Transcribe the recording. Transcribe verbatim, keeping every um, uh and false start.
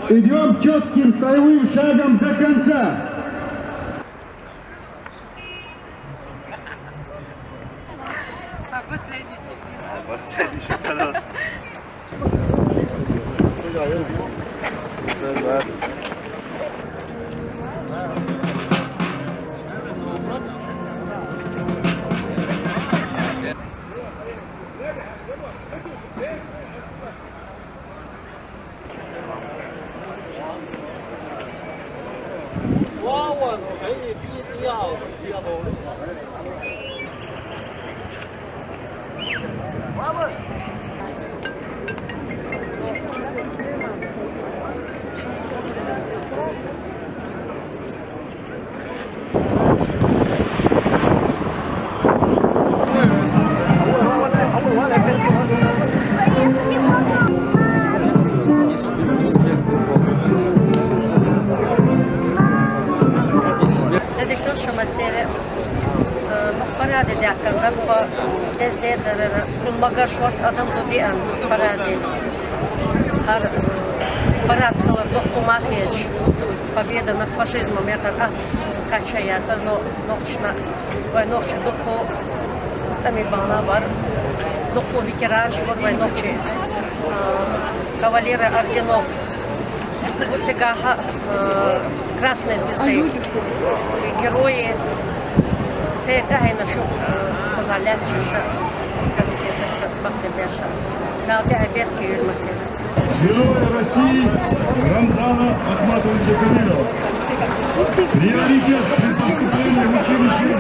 Идём чётким строевым шагом до конца. Последний шаг. Дедишл шумасере, э, параде дяккардар по дездедерера, кулмагар шорт адам дудиан параде. Ар, э, парад хылар доккумахич, победа над фашизмом, якар ат качаятар, но нохчна, вай нохчи докку ами бала бар, докку ветеранш бар, вай нохчи, э, кавалеры орденов. Уцегаха, э, Красной Звезды. Герои. Це тагайна шу, э, позалят шуша, каскеташа, бактебеша. Дал тагай берки юрмасе. Герой России Рамзана Ахматовича Кадырова. Приоритет при поступлении в училище.